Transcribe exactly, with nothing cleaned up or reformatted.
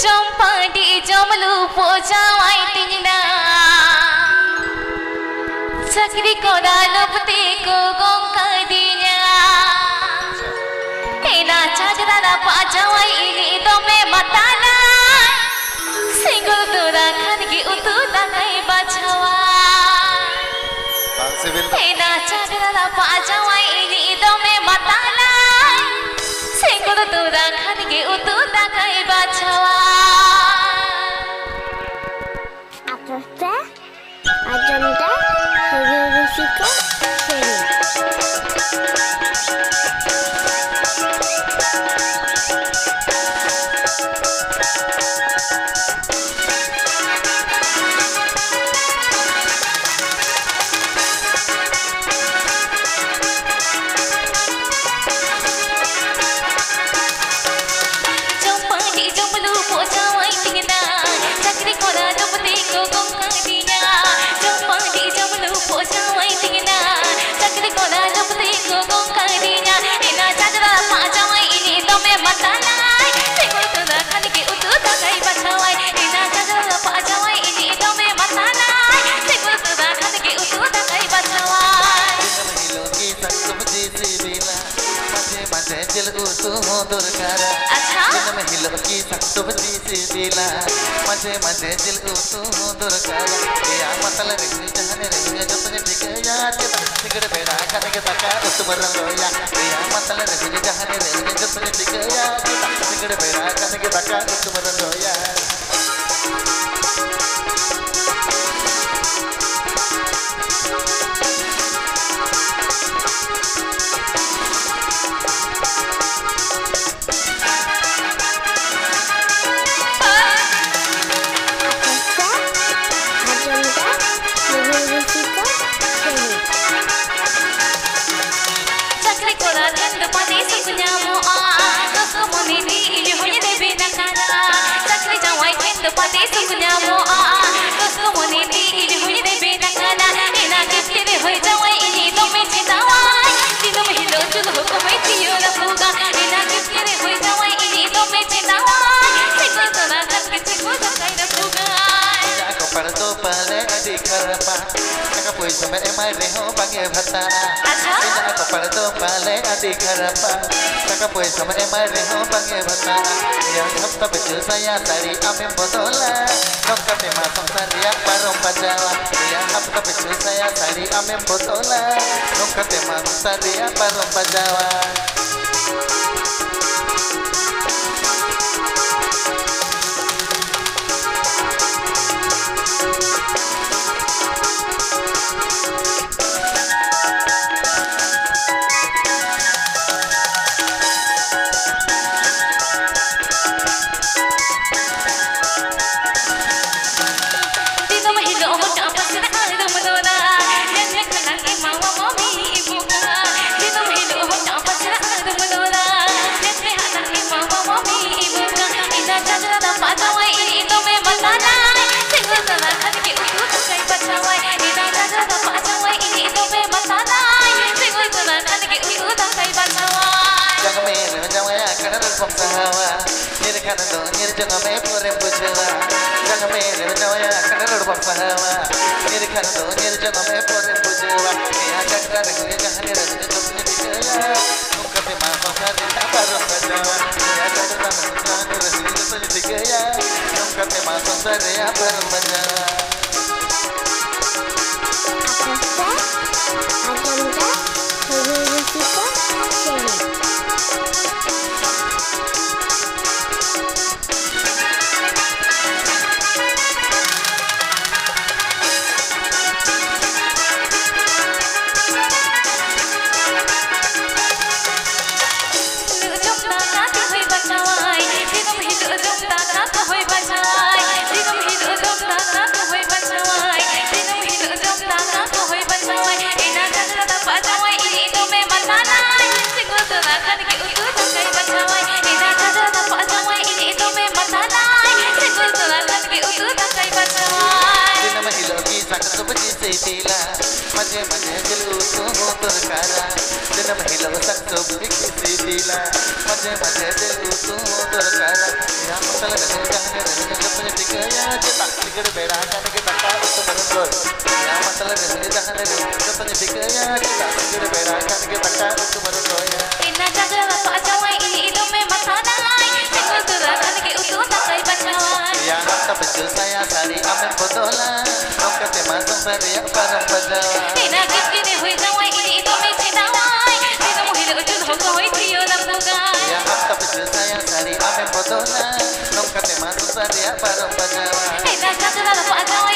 ᱡᱚᱢ ᱯᱟᱹᱰᱤ ᱡᱚᱢ ᱞᱩᱯᱚᱜ ᱡᱟᱶᱟᱭ ᱛᱤᱧ ᱱᱟ᱾ ᱪᱟᱹᱠᱨᱤ ᱠᱚᱨᱟᱣ ᱞᱩᱯᱛᱮ ᱠᱚ ᱜᱚᱝ ᱠᱟᱹᱫᱤᱧᱟ᱾ ᱮᱱᱟ ᱪᱟᱡᱽᱨᱟ ᱨᱟᱯᱟᱜ ᱡᱟᱶᱟᱭ ᱤᱧᱤᱡ ᱫᱚᱢᱮ ᱢᱟᱛᱟᱞᱟᱭ᱾ ᱥᱮᱸᱜᱮᱞ ᱫᱷᱚᱨᱟ ᱠᱷᱟᱱ ᱜᱮ ᱩᱛᱩ ᱫᱟᱠᱟᱭ ᱵᱟᱪᱷᱟᱣᱟ᱾ ᱵᱟᱝ ᱥᱤᱵᱤᱞ ᱫᱚ᱾ ᱮᱱᱟ ᱪᱟᱡᱽᱨᱟ ᱨᱟᱯᱟᱜ ᱡᱟᱶᱟᱭ ᱤᱧᱤᱡ ᱫᱚᱢᱮ ᱢᱟᱛᱟᱞᱟᱭ᱾ ᱥᱮᱸᱜᱮᱞ ᱫᱷᱚᱨᱟ ᱠᱷᱟᱱ ᱜᱮ ᱩᱛᱩ ᱫᱟᱠᱟᱭ ᱵᱟᱪᱷᱟᱣᱟ᱾ ᱟᱯᱮ ᱯᱮ ᱟᱸᱡᱚᱢ ᱫᱟ ᱨᱩᱨᱩ ᱨᱩᱥᱤᱠᱟ ᱥᱮᱨᱮᱧ᱾ ᱡᱚᱢ ᱯᱟᱹᱰᱤ ᱡᱚᱢ ᱞᱩᱯᱚᱜ ᱡᱟᱶᱟᱭ ᱛᱤᱧ ᱱᱟ᱾ ᱪᱟᱹᱠᱨᱤ ᱠᱚᱨᱟᱣ ᱞᱩᱯᱛᱮ ᱠᱚ ᱜᱚᱝ ᱠᱟᱹᱫᱤᱧᱟ᱾ ᱡᱚᱢ ᱯᱟᱹᱰᱤ ᱡᱚᱢ ᱞᱩᱯᱚᱜ ᱡᱟᱶᱟᱭ ᱛᱤᱧ ᱱᱟ᱾ ᱪᱟᱹᱠᱨᱤ ᱠᱚᱨᱟᱣ ᱞᱩᱯᱛᱮ ᱠᱚ ᱜᱚᱝ ᱠᱟᱹᱫᱤᱧᱟ᱾ ᱮᱱᱟ ᱪᱟᱡᱽᱨᱟ ᱨᱟᱯᱟᱜ ᱡᱟᱶᱟᱭ ᱤᱧᱤᱡ ᱫᱚᱢᱮ ᱢᱟᱛᱟᱞᱟᱭ᱾ ᱥᱮᱸᱜᱮᱞ ᱫᱷᱚᱨᱟ ᱠᱷᱟᱱ ᱜᱮ ᱩᱛᱩ ᱫᱟᱠᱟᱭ ᱵᱟᱪᱷᱟᱣᱟᱭ᱾ ᱮᱱᱟ ᱪᱟᱡᱽᱨᱟ ᱨᱟᱯᱟᱜ ᱡᱟᱶᱟᱭ ᱤᱧᱤᱡ ᱫᱚᱢᱮ ᱢᱟᱛᱟᱞᱟᱭ᱾ ᱥᱮᱸᱜᱮᱞ ᱫᱷᱚᱨᱟ ᱠᱷᱟᱱ ᱜᱮ ᱩᱛᱩ ᱫᱟᱠᱟᱭ ᱵᱟᱪᱷᱟᱣᱟᱭ᱾ ᱫᱤᱱᱟᱹᱢ ᱦᱤᱞᱳᱜ ᱜᱮ ᱥᱟᱠ ᱥᱚᱵᱽᱡᱤ ᱥᱤᱵᱤᱞᱟ, ᱢᱟᱡᱷᱮ ᱢᱟᱡᱷᱮ ᱡᱤᱞ ᱩᱛᱩ ᱦᱚᱸ ᱫᱚᱨᱠᱟᱨᱟ᱾ ᱟᱪᱪᱷᱟ᱾ ᱫᱤᱱᱟᱹᱢ ᱦᱤᱞᱳᱜ ᱜᱮ ᱥᱟᱠ ᱥᱚᱵᱽᱡᱤ ᱥᱤᱵᱤᱞᱟ, ᱢᱟᱡᱷᱮ ᱢᱟᱡᱷᱮ ᱡᱤᱞ ᱩᱛᱩ ᱦᱚᱸ ᱫᱚᱨᱠᱟᱨᱟ᱾ ᱮᱭᱟ ᱢᱟᱛᱟᱞ ᱨᱮᱦᱚᱸ ᱡᱟᱦᱟᱸ ᱨᱮᱦᱚᱸ ᱡᱚᱛᱚᱧ ᱴᱷᱤᱠᱟᱹᱭᱟ, ᱪᱮᱫᱟᱜ ᱥᱤᱸᱜᱟᱹᱲ ᱵᱮᱲᱟ ᱠᱷᱟᱱ ᱜᱮ ᱫᱟᱠᱟ ᱩᱛᱩᱢ ᱨᱚᱸᱜᱚᱭᱟ᱾ ᱮᱭᱟ ᱢᱟᱛᱟᱞ ᱨᱮᱦᱚᱸ ᱡᱟᱦᱟᱸ ᱨᱮᱦᱚᱸ ᱡᱚᱛᱚᱧ ᱴᱷᱤᱠᱟᱹᱭᱟ, ᱪᱮᱫᱟᱜ ᱥᱤᱸᱜᱟᱹᱲ ᱵᱮᱲᱟ ᱠᱷᱟᱱ ᱜᱮ ᱫᱟᱠᱟ ᱩᱛᱩᱢ ᱨᱚᱸᱜᱚᱭᱟ᱾ ᱪᱟᱹᱠᱨᱤ ᱠᱚᱲᱟ ᱴᱷᱮᱱ ᱫᱚ ᱯᱟᱹᱛᱤ ᱥᱩᱠ ᱧᱟᱢᱚᱜᱼᱟ, ᱫᱩᱠ ᱢᱚᱱᱮ ᱛᱮ ᱤᱧ ᱦᱚᱸᱧ ᱨᱮᱵᱮᱱ ᱟᱠᱟᱱᱟ᱾ ᱠᱷᱟᱨᱟᱯᱟ᱾ ᱴᱟᱠᱟ ᱯᱚᱭᱥᱟᱢ ᱮᱢᱟᱭ ᱨᱮᱦᱚᱸ ᱵᱟᱝ ᱮ ᱵᱷᱟᱛᱟᱜᱼᱟ᱾ ᱟᱪᱪᱷᱟ᱾ ᱤᱧᱟᱹᱜ ᱠᱚᱯᱟᱲ ᱫᱚ ᱯᱟᱞᱮ ᱟᱹᱰᱤ ᱠᱷᱟᱨᱟᱯᱟ᱾ ᱴᱟᱠᱟ ᱯᱚᱭᱥᱟᱢ ᱮᱢᱟᱭ ᱨᱮᱦᱚᱸ ᱵᱟᱝ ᱮ ᱵᱷᱟᱛᱟᱜᱼᱟ᱾ ᱨᱮᱭᱟᱲ ᱦᱟᱯᱛᱟ ᱯᱤᱪᱷᱩ ᱥᱟᱭᱟ ᱥᱟᱹᱲᱤ ᱟᱢᱮᱢ ᱵᱚᱫᱚᱞᱟ᱾ ᱱᱚᱝᱠᱟ ᱛᱮᱢᱟ ᱥᱚᱝᱥᱟᱨ ᱨᱮᱭᱟᱜ ᱯᱟᱨᱚᱢ ᱵᱟᱡᱟᱣᱟ᱾ ᱨᱮᱭᱟᱲ ᱦᱟᱯᱛᱟ ᱯᱤᱪᱷᱩ ᱥᱟᱭᱟ ᱥᱟᱹᱲᱤ ᱟᱢᱮᱢ ᱵᱚᱫᱚᱞᱟ᱾ ᱱᱚᱝᱠᱟ ᱛᱮᱢᱟ ᱥᱚᱝᱥᱟᱨ ᱨᱮᱭᱟᱜ ᱯᱟᱨᱚᱢ ᱵᱟᱡᱟᱣᱟ᱾ ᱫᱤᱱᱟᱹᱢ ᱦᱤᱞᱳᱜ ᱦᱚᱴᱟᱜ ᱯᱟᱥᱮ ᱟᱲᱟᱜ ᱢᱟᱱᱚᱨᱟ, ᱧᱮᱞ ᱞᱮᱠᱷᱟᱱ ᱮᱢᱟᱣᱟᱢᱟ ᱢᱤᱫ ᱵᱚᱠᱟ᱾ ᱫᱤᱱᱟᱹᱢ ᱦᱤᱞᱳᱜ ᱦᱚᱴᱟᱜ ᱯᱟᱥᱮ ᱟᱲᱟᱜ ᱢᱟᱱᱚᱨᱟ, ᱧᱮᱞ ᱞᱮᱠᱷᱟᱱ ᱮᱢᱟᱣᱟᱢᱟ ᱢᱤᱫ ᱵᱚᱠᱟ᱾ ᱤᱱᱟᱹ ᱪᱟᱸᱫᱽ ᱨᱟᱯᱟᱜ ᱡᱟᱶᱟᱭ ᱤᱧ ᱫᱚᱢᱮ ᱢᱟᱛᱟᱞᱟᱭ, ᱥᱤᱸᱜᱩᱨ ᱛᱚᱨᱟ ᱠᱷᱟᱱ ᱜᱮ ᱩᱛᱩ ᱫᱟᱠᱟᱭ ᱵᱟᱪᱷᱟᱣᱟᱭ᱾ ᱤᱱᱟᱹ ᱪᱟᱸᱫᱽ ᱨᱟᱯᱟᱜ ᱡᱟᱶᱟᱭ ᱤᱧ ᱫᱚᱢᱮ ᱢᱟᱛᱟᱞᱟᱭ, ᱥᱤᱸᱜᱩᱨ ᱛᱚᱨᱟ ᱠᱷᱟᱱ ᱜᱮ ᱩᱛᱩ ᱫᱟᱠᱟᱭ ᱵᱟᱪᱷᱟᱣᱟᱭ᱾ ᱡᱟᱝ ᱢᱮᱨᱚᱢ ᱡᱟᱶᱟᱭ ᱟᱠᱟᱱ ᱨᱮ ᱵᱟᱢ ᱥᱟᱦᱟᱣᱟ᱾ ᱧᱤᱨ ᱠᱷᱟᱱ ᱫᱚ ᱧᱤᱨ ᱡᱚᱝ ᱢᱮ ᱯᱚᱨᱮᱢ ᱵᱩᱡᱷᱟᱹᱣᱟ᱾ ᱡᱟᱝ ᱢᱮᱨᱮᱢ ᱡᱟᱶᱟᱭᱟ ᱠᱷᱟᱱ ᱨᱚᱲ ᱵᱟᱢ ᱥᱟᱦᱟᱣᱟ᱾ ᱧᱤᱨ ᱠᱷᱟᱱ ᱫᱚ ᱧᱤᱨ ᱡᱚᱝ ᱢᱮ ᱯᱚᱨᱮᱢ ᱵᱩᱡᱷᱟᱹᱣᱟ᱾ ᱱᱤᱭᱟᱹ ᱠᱟᱴᱨᱟ ᱨᱮ ᱦᱩᱭ ᱡᱟᱦᱟᱸ ᱨᱮ ᱡᱚᱛᱚ ᱧᱤᱨ ᱴᱷᱤᱠᱟᱹᱭᱟ᱾ ᱱᱚᱝᱠᱟ ᱛᱮ ᱢᱟ ᱥᱚᱝᱥᱟᱨ ᱨᱮᱭᱟᱜ ᱯᱟᱨᱚᱢ ᱵᱟᱡᱟᱣᱟ᱾ ᱱᱤᱭᱟᱹ ᱠᱟᱴᱨᱟ ᱨᱮ ᱦᱩᱭ ᱡᱟᱦᱟᱸ ᱨᱮ ᱡᱚᱛᱚ ᱧᱤᱨ ᱴᱷᱤᱠᱟᱹᱭᱟ᱾ ᱱᱚᱝᱠᱟ ᱛᱮ ᱢᱟ ᱥᱚᱝᱥᱟᱨ ᱨᱮᱭᱟᱜ ᱯᱟᱨᱚᱢ ᱵᱟᱡᱟᱣᱟ᱾ ᱟᱠᱟᱥ ᱫᱟ, ᱟᱸᱡᱚᱢ ᱫᱟ, ᱦᱩᱲᱩ ᱨᱩᱥᱤᱠᱟ ᱪᱮᱱᱮᱞ᱾ ᱦᱤᱞᱳᱜ ᱡᱚᱢ ᱫᱟᱠᱟ ᱠᱚ ᱦᱩᱭ ᱵᱟᱪᱷᱟᱣᱟᱭ, ᱫᱤᱱᱟᱹᱢ ᱦᱤᱞᱳᱜ ᱡᱚᱢ ᱫᱟᱠᱟ ᱠᱚ ᱦᱩᱭ ᱵᱟᱪᱷᱟᱣᱟᱭ, ᱫᱤᱱᱟᱹᱢ ᱦᱤᱞᱳᱜ ᱡᱚᱢ ᱫᱟᱠᱟ ᱠᱚ ᱦᱩᱭ ᱵᱟᱪᱷᱟᱣᱟᱭ, ᱫᱤᱱᱟᱹᱢ ᱦᱤᱞᱳᱜ ᱡᱚᱢ ᱫᱟᱠᱟ ᱠᱚ ᱦᱩᱭ ᱵᱟᱪᱷᱟᱣᱟᱭ᱾ ᱤᱱᱟᱹ ᱠᱷᱟᱱ ᱫᱚ ᱨᱟᱯᱟᱜ ᱡᱟᱶᱟᱭ ᱤᱧ ᱫᱚᱢᱮ ᱢᱟᱛᱟᱞᱟᱭ, ᱥᱤᱸᱜᱩᱨ ᱛᱚᱨᱟ ᱠᱷᱟᱱ ᱜᱮ ᱩᱛᱩ ᱫᱟᱠᱟᱭ ᱵᱟᱪᱷᱟᱣᱟᱭ᱾ ᱤᱱᱟᱹ ᱠᱷᱟᱱ ᱫᱚ ᱨᱟᱯᱟᱜ ᱡᱟᱶᱟᱭ ᱤᱧ ᱫᱚᱢᱮ ᱢᱟᱛᱟᱞᱟᱭ, ᱥᱤᱸᱜᱩᱨ ᱛᱚᱨᱟ ᱠᱷᱟᱱ ᱜᱮ ᱩᱛᱩ ᱫᱟᱠᱟᱭ ᱵᱟᱪᱷᱟᱣᱟᱭ᱾ ᱫᱤᱱᱟᱹᱢ ᱦᱤᱞᱳᱜ ᱜᱮ ᱥᱟᱠ ᱥᱚᱵᱽᱡᱤ ᱥᱤᱵᱤᱞᱟ, ᱢᱟᱡᱷᱮ ᱢᱟᱡᱷᱮ ᱡᱤᱞ ᱩᱛᱩ ᱦᱚᱸ ᱫᱚᱨᱠᱟᱨᱟ᱾ ᱫᱤᱱᱟᱹᱢ ᱦᱤᱞᱳᱜ ᱥᱟᱠ ᱥᱚᱵᱽᱡᱤ ᱜᱮ ᱥᱤᱵᱤᱞᱟ, ᱢᱟᱡᱷᱮ ᱢᱟᱡᱷᱮ ᱡᱤᱞ ᱩᱛᱩ ᱦᱚᱸ ᱫᱚᱨᱠᱟᱨᱟ᱾ ᱨᱮᱭᱟᱲ ᱛᱟᱞᱮ ᱨᱤᱢᱤᱞ ᱡᱟᱦᱟᱸ ᱨᱤᱢᱤᱞ ᱡᱚᱛᱚᱧ ᱴᱷᱤᱠᱟᱹᱭᱟ, ᱪᱮᱫᱟᱜ ᱥᱤᱸᱜᱟᱹᱲ ᱵᱮᱲᱟ ᱠᱷᱟᱱ ᱜᱮ ᱫᱟᱠᱟ ᱩᱛᱩ ᱢᱟᱹᱨᱩᱢ ᱨᱚᱭ᱾ ᱨᱮᱭᱟᱲ ᱢᱟᱛᱟᱞ ᱨᱤᱢᱤᱞ ᱡᱟᱦᱟᱸ ᱨᱤᱢᱤᱞ ᱡᱚᱛᱚᱧ ᱴᱷᱤᱠᱟᱹᱭᱟ, ᱪᱮᱫᱟᱜ ᱥᱤᱸᱜᱟᱹᱲ ᱵᱮᱲᱟ ᱠᱷᱟᱱ ᱜᱮ ᱫᱟᱠᱟ ᱩᱛᱩ ᱢᱟᱹᱨᱩᱢ ᱨᱚᱭᱟ᱾ ᱤᱱᱟ ᱡᱟᱜᱟ ᱨᱟᱯᱟᱜ ᱡᱟᱶᱟᱭ, ᱤᱧ ᱫᱚᱢᱮ ᱢᱟᱛᱷᱟ ᱱᱟᱞᱟᱭ, ᱥᱤᱸᱜᱟᱹᱲ ᱛᱚᱨᱟ ᱠᱷᱟᱱ ᱜᱮ ᱩᱛᱩ ᱫᱟᱠᱟᱭ ᱵᱟᱪᱷᱟᱣᱟᱭ᱾ ᱨᱮᱭᱟᱲ ᱦᱟᱯᱛᱟ ᱯᱤᱪᱷᱩ ᱥᱟᱭᱟ ᱥᱟᱹᱲᱤ ᱟᱢᱮᱢ ᱵᱚᱫᱚᱞᱟ, ᱱᱚᱝᱠᱟ ᱛᱮᱢᱟ ᱥᱚᱝᱥᱟᱨ ᱨᱮᱭᱟᱜ ᱯᱟᱨᱚᱢ ᱵᱟᱡᱟᱣᱟ᱾ ᱤᱱᱟ ᱜᱮ ᱛᱤᱱᱟᱹᱜ ᱦᱩᱭ ᱡᱟᱶᱟᱭ, ᱤᱧ ᱫᱚᱢᱮ ᱪᱮᱫᱟᱣᱟᱭ, ᱫᱤᱱᱟᱹᱢ ᱦᱤᱞᱳᱜ ᱪᱩᱞᱦᱟᱹ ᱠᱚ ᱦᱚᱭ ᱛᱤᱭᱳ ᱨᱟᱹᱯᱩᱫᱟ᱾ ᱨᱮᱭᱟᱲ ᱦᱟᱯᱛᱟ ᱯᱤᱪᱷᱩ ᱥᱟᱭᱟ ᱥᱟᱹᱲᱤ ᱟᱢᱮᱢ ᱵᱚᱫᱚᱞᱟ, ᱱᱚᱝᱠᱟ ᱛᱮᱢᱟ ᱥᱚᱝᱥᱟᱨ ᱨᱮᱭᱟᱜ ᱯᱟᱨᱚᱢ ᱵᱟᱡᱟᱣᱟ᱾ ᱮᱴᱟᱜ ᱡᱟᱛᱨᱟ ᱨᱟᱯᱟᱜ ᱡᱟᱶᱟᱭ,